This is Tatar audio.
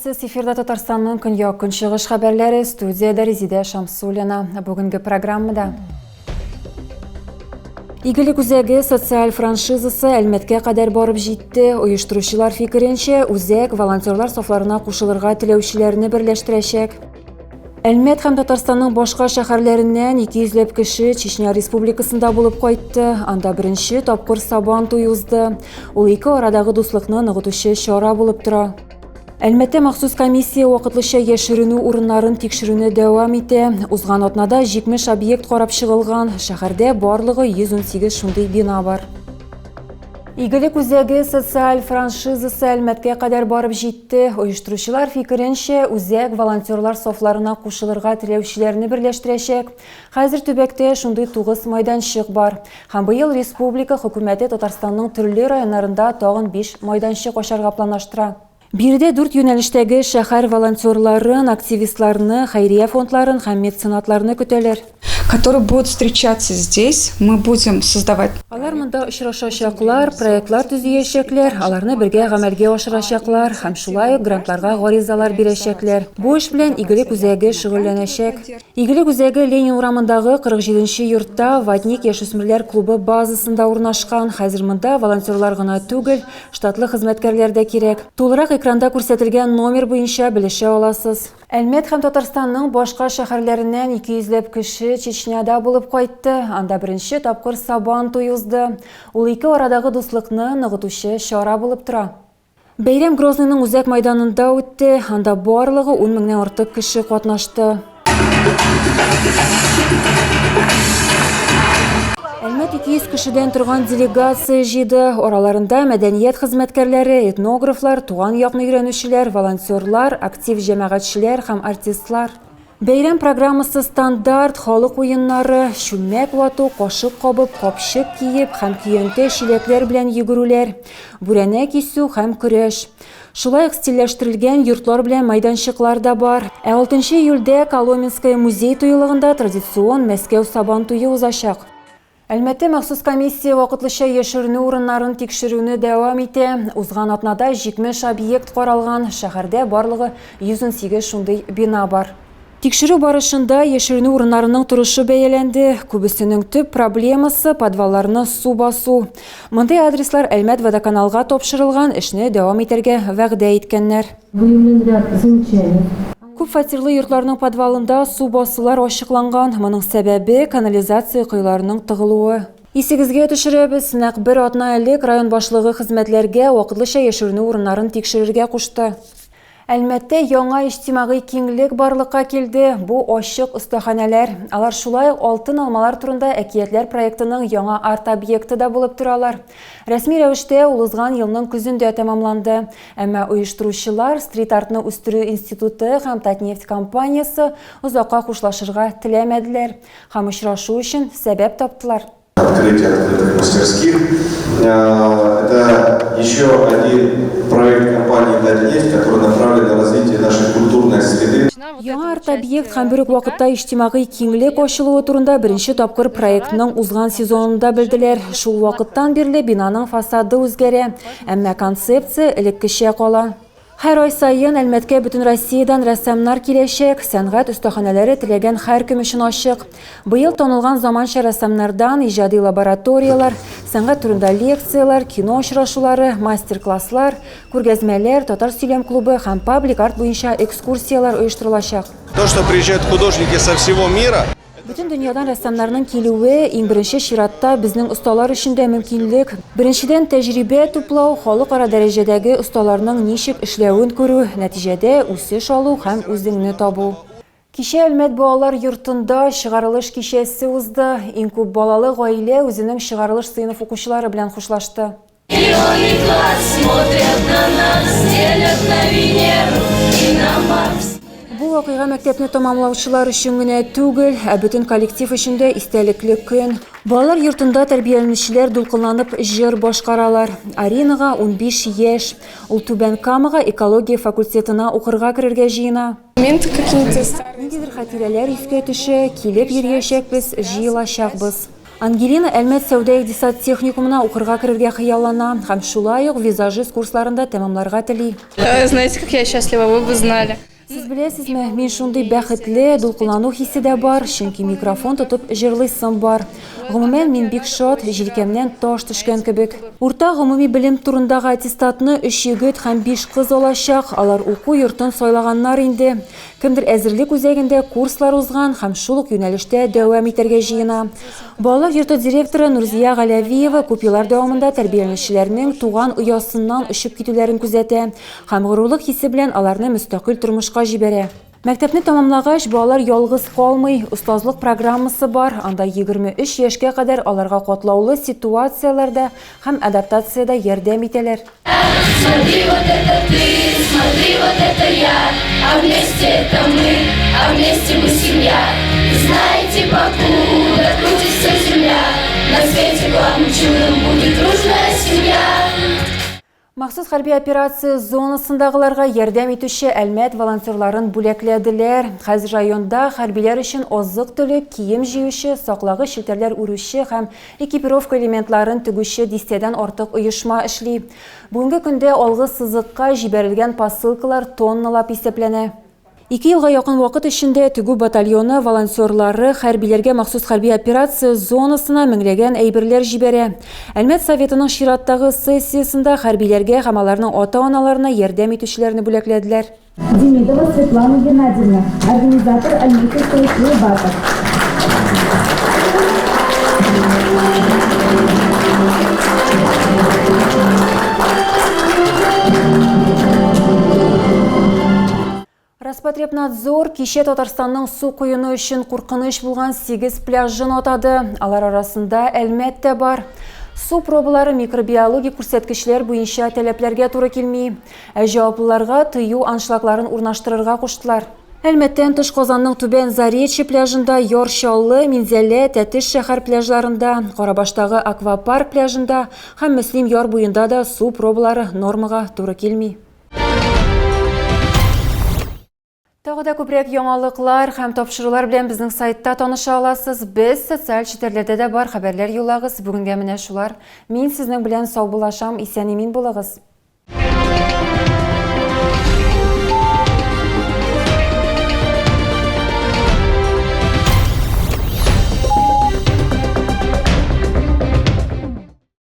Исәнмесез, эфирда Татарстанның көньяк-көнчыгыш хәбәрләре, студиядә Резидә Шамсуллина. Бүгенге программада Игелек үзәге социаль франшизасы Әлмәткә кадәр барып җитте. Оештыручылар фикеренчә, үзәк волонтерлар сафларына кушылырга теләүчеләрне берләштерәчәк. Әлмәт һәм Татарстанның башка шәһәрләреннән 200 ләп кеше Чечня Республикасында булып кайтты. Анда беренче тапкыр Сабан туе узды. Ул ике арадагы дуслыкны ныгытучы чара булып тора. Әлмәттә махсус комиссия вакытлыча яшеренү урыннарын тикшерүне дәвам итә. Узган атнада 70 объект карап чыгылган. Шәһәрдә барлыгы 118 шундый бина бар. Игелек үзәге социаль франшизасы Әлмәткә кадәр барып җитте. Оештыручылар фикеренчә, үзәк волонтерлар сафларына кушылырга теләүчеләрне берләштерәчәк. Хәзер төбәктә шундый 9 майданчык бар. Һәм быел республика хөкүмәте Татарстанның төрле районнарында тагын биш майданчык ачарга планлаштыра. Биредә дүрт юнәлештәге шәһәр волонтерларын, активистларны, хәйрия фондларын һәм меценатларны көтәләр. Которые будут встречаться здесь, мы будем создавать. Алар монда очрашачаклар, проектлар төзиячәкләр, аларны бергә гамәлгә ашырачаклар һәм шулай ук грантларга гаризалар бирәчәкләр. Бу эш белән Игелек үзәге шөгыльләнәчәк. Игелек үзәге Ленин урамындагы 47 нче йортта Ватник яшүсмерләр клубы базасында урнашкан. Хәзер монда волонтерлар гына түгел, штатлы хезмәткәрләр дә кирәк. Тулырак экранда күрсәтелгән номер буенча белешә аласыз. Әлмәт һәм Татарстанның башка шәһәрләреннән 200 ләп кеше Чечняда булып кайтты. Анда беренче тапкыр Сабан туе узды. Ул ике арадагы дуслыкны ныгытучы чара булып тора. Бәйрәм Грозныйның үзәк мәйданында үтте, анда барлыгы 10 меңнән артык кеше катнашты. Әлмәт 200 кешедән торган делегация җыйды. Араларында мәдәният хезмәткәрләре, этнографлар, туган якны өйрәнүчеләр, волонтерлар, актив җәмәгатьчеләр һәм артистлар. Бәйрәм программасы стандарт, халык уеннары, чүлмәк вату, кашык кабып, капчык киеп һәм көянтә чиләкләр белән йөгерүләр, бүрәнә кисү һәм көрәш. Шулай ук стильләштерелгән йортлар белән мәйданчыклар да бар. Ә 6 июльдә Коломенское музей тыюлыгында традицион Мәскәү Сабан туе узачак. Әлмәттә махсус комиссия вакытлыча яшеренү урыннарын тикшерүне дәвам итә. Узган атнада 70 объект каралган, шәһәрдә барлыгы 118 шундый бина бар. Тикшерү барышында яшеренү урыннарының торышы бәяләнде. Күбесенең төп проблемасы, подвалларны су басу. Мондый адреслар Әлмәт водоканалга тапшырылган, эшне дәвам итәргә вәгъдә иткәннәр. Выявлен ряд замечаний. Күп фатирлы йортларның подвалында су басулар ачыкланган. Моның сәбәбе, канализация коеларының тыгылуы. Исегезгә төшерәбез, нәкъ бер атна элек район башлыгы хезмәтләргә вакытлыча яшеренү урыннарын тикшерергә кушты. Әлмәттә яңа иҗтимагый киңлек барлыкка килде. Бу ачык остаханәләр. Алар шулай ук Алтын алмалар турында әкиятләр проектының яңа арт-объекты да булып торалар. Рәсми рәвештә ул узган елның көзендә тәмамланды. Әмма оештыручылар, стрит-артны үстерү институты һәм Татнефть компаниясе озакка хушлашырга теләмәделәр һәм очрашу өчен сәбәп таптылар. Открытие открытых мастерских, это еще один проект компании Татнефть, который направлен на развитие нашей культурной среды. Яңа арт-объект һәм бер үк вакытта иҗтимагый киңлек ачылуы турында беренче тапкыр проектның узган сезонында белделәр. Шул вакыттан бирле бинаның фасады үзгәрә, әмма концепция элеккечә кала. Һәр ай саен Әлмәткә бөтен Россиядән рәссамнар киләчәк. Сәнгать остаханәләре теләгән һәркем өчен ачык. Быел танылган заманча рәссамнардан иҗади лабораторияләр, сәнгать турында лекцияләр, кино очрашулары, мастер-класслар, Күргәзмәләр, татар сөйләм клубы һәм паблик-арт буенча экскурсияләр оештырылачак. То, что приезжают художники со всего мира. Бөтен дөньядан рәссамнарның килүе, иң беренче чиратта, безнең осталар өчен дә мөмкинлек. Беренчедән, тәҗрибә туплау, халыкара дәрәҗәдәге осталарның ничек эшләвен күрү, нәтиҗәдә, үсеш алу һәм үзеңне табу. Кичә Әлмәт балалар йортында чыгарылыш кичәсе узды. Иң күп балалы гаилә үзенең чыгарылыш сыйныф укучылары белән хушлашты. Бу вакыйга мәктәпне тәмамлаучылар өчен генә түгел, ә бөтен коллектив өчен дә истәлекле көн. Балалар йортында тәрбияләнүчеләр дулкынланып җыр башкаралар. Аринага 15 яшь. Ул Түбән Камага экология факультетына укырга керергә җыена. Ниндидер хатирәләр искә төшә, килеп йөриячәкбез, җыелачакбыз. Ангелина Әлмәт сәүдә-икътисад техникумына укырга керергә хыяллана һәм шулай ук визажист курсларын да тәмамларга тели. Знаете, как я счастлива, вы бы знали. Сез беләсезме, мин шундый бәхетле, дулкынлану хисе дә бар, чөнки микрофон тотып җырлыйсым бар. Гомумән, мин бик шат, җилкәмнән таш төшкән кебек. Урта гомуми белем турындагы аттестатны өч егет һәм биш кыз алачак, алар уку йортын сайлаганнар инде. Кемдер әзерлек үзәгендә курслар узган һәм шул ук юнәлештә дәвам итәргә җыена. Балалар йорты директоры Нурзия Галәвиева күп еллар дәвамында тәрбияләнүчеләрнең туган оясыннан очып китүләрен күзәтә һәм горурлык хисе белән аларны мөстәкыйль тормышка җибәрә. Мәктәпне тәмамлагач, балалар ялгыз калмый, остазлык программасы бар, анда 23 яшькә кадәр аларга катлаулы ситуацияләрдә һәм адаптациядә ярдәм итәләр. Смотри, вот это ты, смотри, вот это я, а вместе это мы, а вместе мы семья. Знаете, покуда крутится земля, на свете главным чудом будет дружная семья. Махсус хәрби операция зонасындагыларга ярдәм итүче Әлмәт волонтерларын бүләкләделәр. Хәзер районда хәрбиләр өчен азык-төлек, кием җыючы, саклагыч челтәрләр үрүче һәм Экипировка элементларын тегүче дистәдән артык оешма эшли. Бүгенге көндә алгы сызыкка җибәрелгән посылкалар тонналап исәпләнә. Ике елга якын вакыт эчендә тегү батальоны волонтерлары хәрбиләргә махсус хәрби операция зонасына меңләгән әйберләр җибәрә. Әлмәт Советының чираттагы сессиясендә хәрбиләргә һәм аларның ата-аналарына ярдәм итүчеләрне бүләкләделәр. Демидова Светлана Геннадьевна, организатор Альметьевского клуба. Роспотребнадзор кичә Татарстанның су коену өчен куркыныч булган 8 пляжын атады. Алар арасында Әлмәт тә бар. Су пробалары микробиологик күрсәткечләр буенча таләпләргә туры килми. Ә җаваплыларга тыю аншлагларын урнаштырырга куштылар. Әлмәттән тыш Казанның Түбән Заречье пляжында, Яр Чаллы, Минзәлә, Тәтеш шәһәр пляжларында, Карабаштагы аквапарк пляжында һәм Мөслим яр буенда да су пробалары нормага туры килми. Тагы да күбрәк яңалыклар һәм тапшырулар белән безнең сайтта таныша аласыз. Без социаль челтәрләрдә дә бар, хәбәрләр юллагыз. Бүгенгә менә шулар. Мин сезнең белән саубуллашам, исән-имин булыгыз.